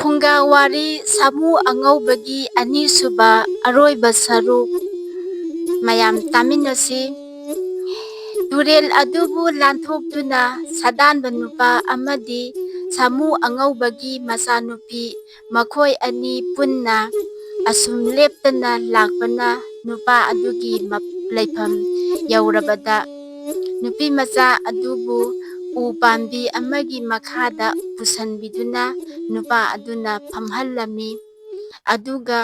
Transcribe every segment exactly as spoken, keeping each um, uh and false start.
ꯐꯨꯡꯒꯥ ꯋꯥꯔꯤ ꯁꯥꯃꯨ ꯑꯉꯧꯕꯒꯤ ꯑꯅꯤꯁꯨꯕ ꯑꯔꯣꯏꯕ ꯁꯔꯨꯛ꯫ ꯃꯌꯥꯝ ꯇꯥꯃꯤꯟꯅꯁꯤ꯫ ꯇꯨꯔꯦꯜ ꯑꯗꯨꯕꯨ ꯂꯥꯟꯊꯣꯛꯇꯨꯅ ꯁꯥꯗꯥꯟꯕ ꯅꯨꯄꯥ ꯑꯃꯗꯤ ꯁꯥꯃꯨ ꯑꯉꯧꯕꯒꯤ ꯃꯆꯥꯅꯨꯄꯤ, ꯃꯈꯣꯏ ꯑꯅꯤ ꯄꯨꯟꯅ ꯑꯁꯨꯝ ꯂꯦꯞꯇꯅ ꯂꯥꯛꯄꯅ ꯅꯨꯄꯥ ꯑꯗꯨꯒꯤ ꯃꯞ-, ꯂꯩꯐꯝ ꯌꯧꯔꯕꯗ, ꯅꯨꯄꯤ ꯃꯆꯥ ꯑꯗꯨꯕꯨ ꯎ ꯄꯥꯝꯕꯤ ꯑꯃꯒꯤ ꯃꯈꯥꯗ ꯄꯨꯁꯟꯕꯤꯗꯨꯅ ꯅꯨꯄꯥ ꯑꯗꯨꯅ ꯐꯝꯍꯜꯂꯝꯃꯤ꯫ ꯑꯗꯨꯒ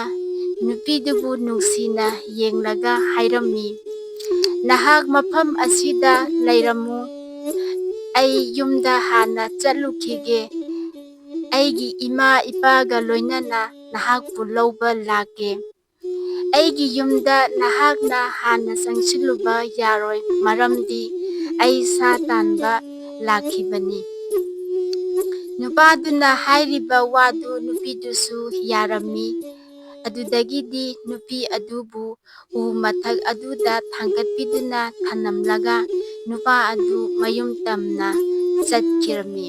ꯅꯨꯄꯤꯗꯨꯕꯨ ꯅꯨꯡꯁꯤꯅ ꯌꯦꯡꯂꯒ ꯍꯥꯏꯔꯝꯃꯤ, "ꯅꯍꯥꯛ ꯃꯐꯝ ꯑꯁꯤꯗ ꯂꯩꯔꯝꯃꯨ꯫ ꯑꯩ ꯌꯨꯝꯗ ꯍꯥꯟꯅ ꯆꯠꯂꯨꯈꯤꯒꯦ꯫ ꯑꯩꯒꯤ ꯏꯃꯥ ꯏꯄꯥꯒ ꯂꯣꯏꯅꯅ ꯅꯍꯥꯛꯄꯨ ꯂꯧꯕ ꯂꯥꯛꯀꯦ꯫ ꯑꯩꯒꯤ ꯌꯨꯝꯗ ꯅꯍꯥꯛꯅ ꯍꯥꯟꯅ ꯆꯪꯁꯤꯜꯂꯨꯕ ꯌꯥꯔꯣꯏ, ꯃꯔꯝꯗꯤ ꯑꯩ ꯁꯥ ꯇꯥꯟꯕ ꯂꯥꯛꯈꯤꯕꯅꯤ꯫" ꯅꯨꯄꯥꯗꯨꯅ ꯍꯥꯏꯔꯤꯕ ꯋꯥꯗꯨ ꯅꯨꯄꯤꯗꯨꯁꯨ ꯌꯥꯔꯝꯃꯤ꯫ ꯑꯗꯨꯗꯒꯤꯗꯤ ꯅꯨꯄꯤ ꯑꯗꯨꯕꯨ ꯎ ꯃꯊꯛ ꯑꯗꯨꯗ ꯊꯥꯡꯒꯠꯄꯤꯗꯨꯅ ꯊꯅꯝꯂꯒ ꯅꯨꯄꯥ ꯑꯗꯨ ꯃꯌꯨꯝ ꯇꯝꯅ ꯆꯠꯈꯤꯔꯝꯃꯤ꯫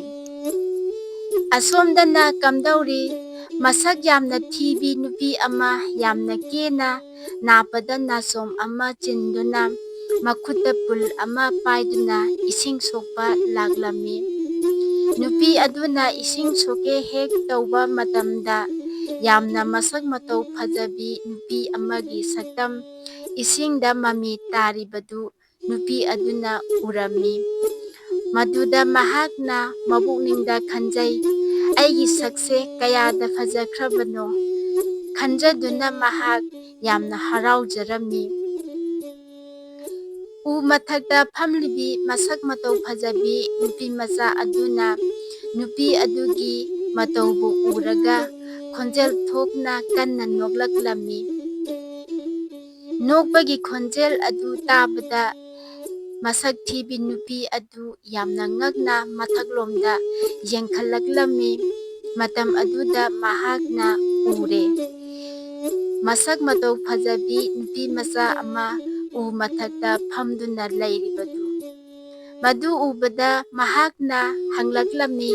ꯑꯁꯣꯝꯗꯅ ꯀꯝꯗꯧꯔꯤ? ꯃꯁꯛ ꯌꯥꯝꯅ ꯊꯤꯕꯤ ꯅꯨꯄꯤ ꯑꯃ ꯌꯥꯝꯅ ꯀꯦꯅ ꯅꯥꯄꯗ ꯅꯥꯆꯣꯝ ꯑꯃ ꯆꯤꯟꯗꯨꯅ ꯃꯈꯨꯠꯇ ꯄꯨꯜ ꯑꯃ ꯄꯥꯏꯗꯨꯅ ꯏꯁꯤꯡ ꯁꯣꯛꯄ ꯂꯥꯛꯂꯝꯃꯤ꯫ ꯅꯨꯄꯤ ꯑꯗꯨꯅ ꯏꯁꯤꯡ ꯁꯣꯛꯀꯦ ꯍꯦꯛ ꯇꯧꯕ ꯃꯇꯝꯗ ꯌꯥꯝꯅ ꯃꯁꯛ ꯃꯇꯧ ꯐꯖꯕꯤ ꯅꯨꯄꯤ ꯑꯃꯒꯤ ꯁꯛꯇꯝ ꯏꯁꯤꯡꯗ ꯃꯃꯤ ꯇꯥꯔꯤꯕꯗꯨ ꯅꯨꯄꯤ ꯑꯗꯨꯅ ꯎꯔꯝꯃꯤ꯫ ꯃꯗꯨꯗ ꯃꯍꯥꯛꯅ ꯃꯕꯨꯛꯅꯤꯡꯗ ꯈꯟꯖꯩ, "ꯑꯩꯒꯤ ꯁꯛꯁꯦ ꯀꯌꯥꯗ ꯐꯖꯈ꯭ꯔꯕꯅꯣ?" ꯈꯟꯖꯗꯨꯅ ꯃꯍꯥꯛ ꯌꯥꯝꯅ ꯍꯔꯥꯎꯖꯔꯝꯃꯤ꯫ ꯎ ꯃꯊꯛꯇ ꯐꯝꯂꯤꯕꯤ ꯃꯁꯛ ꯃꯇꯧ ꯐꯖꯕꯤ ꯅꯨꯄꯤ ꯃꯆꯥ ꯑꯗꯨꯅ ꯅꯨꯄꯤ ꯑꯗꯨꯒꯤ ꯃꯇꯧꯕꯨ ꯎꯔꯒ ꯈꯣꯟꯖꯦꯜ ꯊꯣꯛꯅ ꯀꯟꯅ ꯅꯣꯛꯂꯛꯂꯝꯃꯤ꯫ ꯅꯣꯛꯄꯒꯤ ꯈꯣꯟꯖꯦꯜ ꯑꯗꯨ ꯇꯥꯕꯗ ꯃꯁꯛ ꯊꯤꯕꯤ ꯅꯨꯄꯤ ꯑꯗꯨ ꯌꯥꯝꯅ ꯉꯛꯅ ꯃꯊꯛꯂꯣꯝꯗ ꯌꯦꯡꯈꯠꯂꯛꯂꯝꯃꯤ꯫ ꯃꯇꯝ ꯑꯗꯨꯗ ꯃꯍꯥꯛꯅ ꯎꯔꯦ꯫ ꯃꯁꯛ ꯃꯇꯧ ꯐꯖꯕꯤ ꯅꯨꯄꯤ ꯃꯆꯥ ꯑꯃ ꯎ ꯃꯊꯛꯇ ꯐꯝꯗꯨꯅ ꯂꯩꯔꯤꯕꯗꯨ꯫ ꯃꯗꯨ ꯎꯕꯗ ꯃꯍꯥꯛꯅ ꯍꯪꯂꯛꯂꯝꯃꯤ,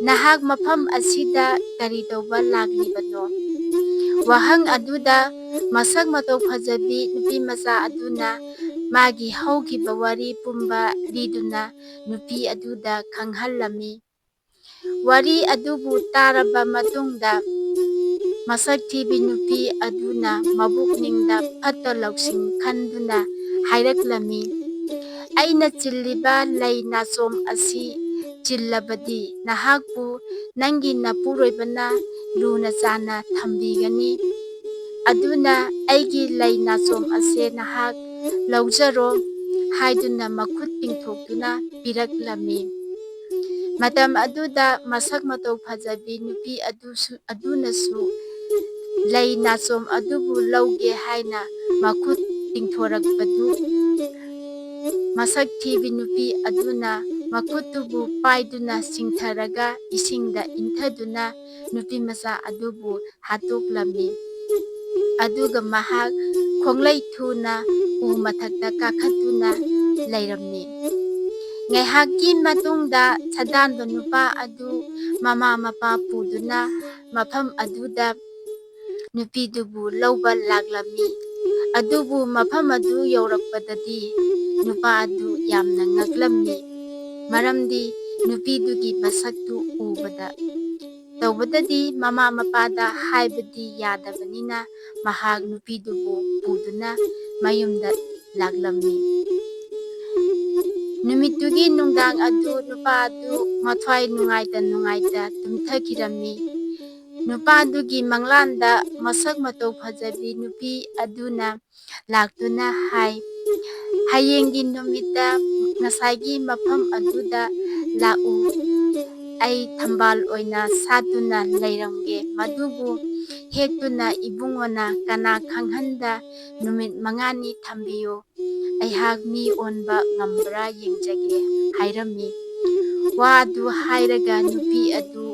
"ꯅꯍꯥꯛ ꯃꯐꯝ ꯑꯁꯤꯗ ꯀꯔꯤ ꯇꯧꯕ ꯂꯥꯛꯂꯤꯕꯅꯣ?" ꯋꯥꯍꯪ ꯑꯗꯨꯗ ꯃꯁꯛ ꯃꯇꯧ ꯐꯖꯕꯤ ꯅꯨꯄꯤ ꯃꯆꯥ ꯑꯗꯨꯅ ꯃꯥꯒꯤ ꯍꯧꯈꯤꯕ ꯋꯥꯔꯤ ꯄꯨꯝꯕ ꯂꯤꯗꯨꯅ ꯅꯨꯄꯤ ꯑꯗꯨꯗ ꯈꯪꯍꯜꯂꯝꯃꯤ꯫ ꯋꯥꯔꯤ ꯑꯗꯨꯕꯨ ꯇꯥꯔꯕ ꯃꯇꯨꯡꯗ ꯃꯁꯛ ꯊꯤꯕꯤ ꯅꯨꯄꯤ ꯑꯗꯨꯅ ꯃꯕꯨꯛꯅꯤꯡꯗ ꯐꯠꯇ ꯂꯧꯁꯤꯡ ꯈꯟꯗꯨꯅ ꯍꯥꯏꯔꯛꯂꯝꯃꯤ, "ꯑꯩꯅ ꯆꯤꯜꯂꯤꯕ ꯂꯩ ꯅꯥꯆꯣꯝ ꯑꯁꯤ ꯆꯤꯜꯂꯕꯗꯤ ꯅꯍꯥꯛꯄꯨ ꯅꯪꯒꯤ ꯅꯄꯨꯔꯣꯏꯕꯅ ꯂꯨꯅ ꯆꯥꯟꯅ ꯊꯝꯕꯤꯒꯅꯤ꯫ ꯑꯗꯨꯅ ꯑꯩꯒꯤ ꯂꯩ ꯅꯥꯆꯣꯝ ꯑꯁꯦ ꯅꯍꯥꯛ ꯂꯧꯖꯔꯣ" ꯍꯥꯏꯗꯨꯅ ꯃꯈꯨꯠ ꯇꯤꯡꯊꯣꯛꯇꯨꯅ ꯄꯤꯔꯛꯂꯝꯃꯤ꯫ ꯃꯇꯝ ꯑꯗꯨꯗ ꯃꯁꯛ ꯃꯇꯧ ꯐꯖꯕꯤ ꯅꯨꯄꯤ ꯑꯗꯨꯁꯨ, ꯑꯗꯨꯅꯁꯨ ꯂꯩ ꯅꯥꯆꯣꯝ ꯑꯗꯨꯕꯨ ꯂꯧꯒꯦ ꯍꯥꯏꯅ ꯃꯈꯨꯠ ꯇꯤꯡꯊꯣꯔꯛꯄꯗꯨ ꯃꯁꯛ ꯊꯤꯕꯤ ꯅꯨꯄꯤ ꯑꯗꯨꯅ ꯃꯈꯨꯠꯇꯨꯕꯨ ꯄꯥꯏꯗꯨꯅ ꯆꯤꯡꯊꯔꯒ ꯏꯁꯤꯡꯗ ꯏꯟꯊꯗꯨꯅ ꯅꯨꯄꯤ ꯃꯆꯥ ꯑꯗꯨꯕꯨ ꯍꯥꯠꯇꯣꯛꯂꯝꯃꯤ꯫ ꯑꯗꯨꯒ ꯃꯍꯥꯛ ꯈꯣꯡꯂꯩ ꯊꯨꯅ ꯎ ꯃꯊꯛꯇ ꯀꯥꯈꯠꯇꯨꯅ ꯂꯩꯔꯝꯃꯤ꯫ ꯉꯥꯏꯍꯥꯛꯀꯤ ꯃꯇꯨꯡꯗ ꯁꯥꯗꯥꯟꯕ ꯅꯨꯄꯥ ꯑꯗꯨ ꯃꯃꯥ ꯃꯄꯥ ꯄꯨꯗꯨꯅ ꯃꯐꯝ ꯑꯗꯨꯗ ꯅꯨꯄꯤꯗꯨꯕꯨ ꯂꯧꯕ ꯂꯥꯛꯂꯝꯃꯤ꯫ ꯑꯗꯨꯕꯨ ꯃꯐꯝ ꯑꯗꯨ ꯌꯧꯔꯛꯄꯗꯗꯤ ꯅꯨꯄꯥ ꯑꯗꯨ ꯌꯥꯝꯅ ꯉꯛꯂꯝꯃꯤ, ꯃꯔꯝꯗꯤ ꯅꯨꯄꯤꯗꯨꯒꯤ ꯃꯁꯛꯇꯨ ꯎꯕꯗ꯫ ꯇꯧꯕꯗꯗꯤ ꯃꯃꯥ ꯃꯄꯥꯗ ꯍꯥꯏꯕꯗꯤ ꯌꯥꯗꯕꯅꯤꯅ ꯃꯍꯥꯛ ꯅꯨꯄꯤꯗꯨꯕꯨ ꯄꯨꯗꯨꯅ ꯃꯌꯨꯝꯗ ꯂꯥꯛꯂꯝꯃꯤ꯫ ꯅꯨꯃꯤꯠꯇꯨꯒꯤ ꯅꯨꯡꯗꯥꯡ ꯑꯗꯨ ꯅꯨꯄꯥ ꯑꯗꯨ ꯃꯊ꯭ꯋꯥꯏ ꯅꯨꯡꯉꯥꯏꯇ ꯅꯨꯡꯉꯥꯏꯇ ꯇꯨꯝꯊꯈꯤꯔꯝꯃꯤ꯫ ꯅꯨꯄꯥꯗꯨꯒꯤ ꯃꯪꯂꯥꯟꯗ ꯃꯁꯛ ꯃꯇꯧ ꯐꯖꯕꯤ ꯅꯨꯄꯤ ꯑꯗꯨꯅ ꯂꯥꯛꯇꯨꯅ ꯍꯥꯏ, "ꯍꯌꯦꯡꯒꯤ ꯅꯨꯃꯤꯠꯇ ꯉꯁꯥꯏꯒꯤ ꯃꯐꯝ ꯑꯗꯨꯗ ꯂꯥꯛꯎ꯫ ꯑꯩ ꯊꯝꯕꯥꯜ ꯑꯣꯏꯅ ꯁꯥꯠꯇꯨꯅ ꯂꯩꯔꯝꯒꯦ꯫ ꯃꯗꯨꯕꯨ ꯍꯦꯛꯇꯨꯅ ꯏꯕꯨꯡꯉꯣꯅ ꯀꯅꯥ ꯈꯪꯍꯟꯗ ꯅꯨꯃꯤꯠ ꯃꯉꯥꯅꯤ ꯊꯝꯕꯤꯌꯨ꯫ ꯑꯩꯍꯥꯛ ꯃꯤ ꯑꯣꯟꯕ ꯉꯝꯕ꯭ꯔꯥ ꯌꯦꯡꯖꯒꯦ" ꯍꯥꯏꯔꯝꯃꯤ꯫ ꯋꯥꯗꯨ ꯍꯥꯏꯔꯒ ꯅꯨꯄꯤ ꯑꯗꯨ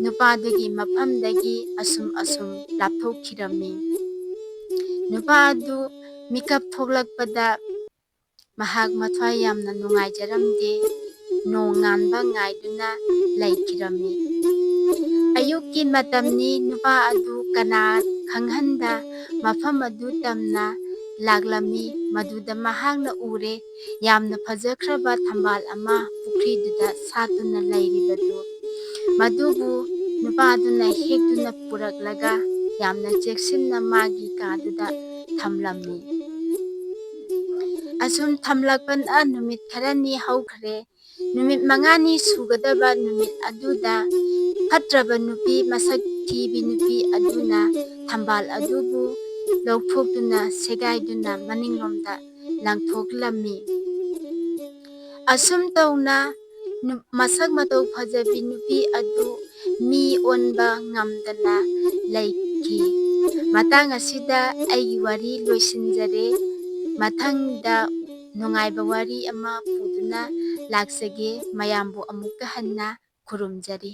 ꯅꯨꯄꯥꯗꯨꯒꯤ ꯃꯐꯝꯗꯒꯤ ꯑꯁꯨꯝ ꯑꯁꯨꯝ ꯂꯥꯞꯊꯣꯛꯈꯤꯔꯝꯃꯤ꯫ ꯅꯨꯄꯥ ꯑꯗꯨ ꯃꯤꯀꯞ ꯊꯣꯛꯂꯛꯄꯗ ꯃꯍꯥꯛ ꯃꯊ꯭ꯋꯥꯏ ꯌꯥꯝꯅ ꯅꯨꯡꯉꯥꯏꯖꯔꯝꯗꯦ꯫ ꯅꯣꯡꯉꯥꯟꯕ ꯉꯥꯏꯗꯨꯅ ꯂꯩꯈꯤꯔꯝꯃꯤ꯫ ꯑꯌꯨꯛꯀꯤ ꯃꯇꯝꯅꯤ꯫ ꯅꯨꯄꯥ ꯑꯗꯨ ꯀꯅꯥ ꯈꯪꯍꯟꯗ ꯃꯐꯝ ꯑꯗꯨ ꯇꯝꯅ ꯂꯥꯛꯂꯝꯃꯤ꯫ ꯃꯗꯨꯗ ꯃꯍꯥꯛꯅ ꯎꯔꯦ, ꯌꯥꯝꯅ ꯐꯖꯈ꯭ꯔꯕ ꯊꯝꯕꯥꯜ ꯑꯃ ꯄꯨꯈ꯭ꯔꯤꯗꯨꯗ ꯁꯥꯠꯇꯨꯅ ꯂꯩꯔꯤꯕꯗꯨ꯫ ꯃꯗꯨꯕꯨ ꯅꯨꯄꯥꯗꯨꯅ ꯍꯦꯛꯇꯨꯅ ꯄꯨꯔꯛꯂꯒ ꯌꯥꯝꯅ ꯆꯦꯛꯁꯤꯟꯅ ꯃꯥꯒꯤ ꯀꯥꯗꯨꯗ ꯊꯝꯂꯝꯃꯤ꯫ ꯑꯁꯨꯝ ꯊꯝꯂꯛꯄꯅ ꯅꯨꯃꯤꯠ ꯈꯔꯅꯤ ꯍꯧꯈ꯭ꯔꯦ꯫ ꯅꯨꯃꯤꯠ ꯃꯉꯥꯅꯤ ꯁꯨꯒꯗꯕ ꯅꯨꯃꯤꯠ ꯑꯗꯨꯗ ꯐꯠꯇ꯭ꯔꯕ ꯅꯨꯄꯤ, ꯃꯁꯛ ꯊꯤꯕꯤ ꯅꯨꯄꯤ ꯑꯗꯨꯅ ꯊꯝꯕꯥꯜ ꯑꯗꯨꯕꯨ ꯂꯧꯊꯣꯛꯇꯨꯅ ꯁꯦꯒꯥꯏꯗꯨꯅ ꯃꯅꯤꯡꯂꯣꯝꯗ ꯂꯪꯊꯣꯛꯂꯝꯃꯤ꯫ ꯑꯁꯨꯝ ꯇꯧꯅ ꯅꯨ-, ꯃꯁꯛ ꯃꯇꯧ ꯐꯖꯕꯤ ꯅꯨꯄꯤ ꯑꯗꯨ ꯃꯤ ꯑꯣꯟꯕ ꯉꯝꯗꯅ ꯂꯩꯈꯤ꯫ ꯃꯇꯥꯡ ꯑꯁꯤꯗ ꯑꯩꯒꯤ ꯋꯥꯔꯤ ꯂꯣꯏꯁꯤꯟꯖꯔꯦ꯫ ꯃꯊꯪꯗ ꯅꯨꯡꯉꯥꯏꯕ ꯋꯥꯔꯤ ꯑꯃ ꯄꯨꯗꯨꯅ ꯂꯥꯛꯆꯒꯦ꯫ ꯃꯌꯥꯝꯕꯨ ꯑꯃꯨꯛꯀ ꯍꯟꯅ ꯈꯨꯔꯨꯝꯖꯔꯤ꯫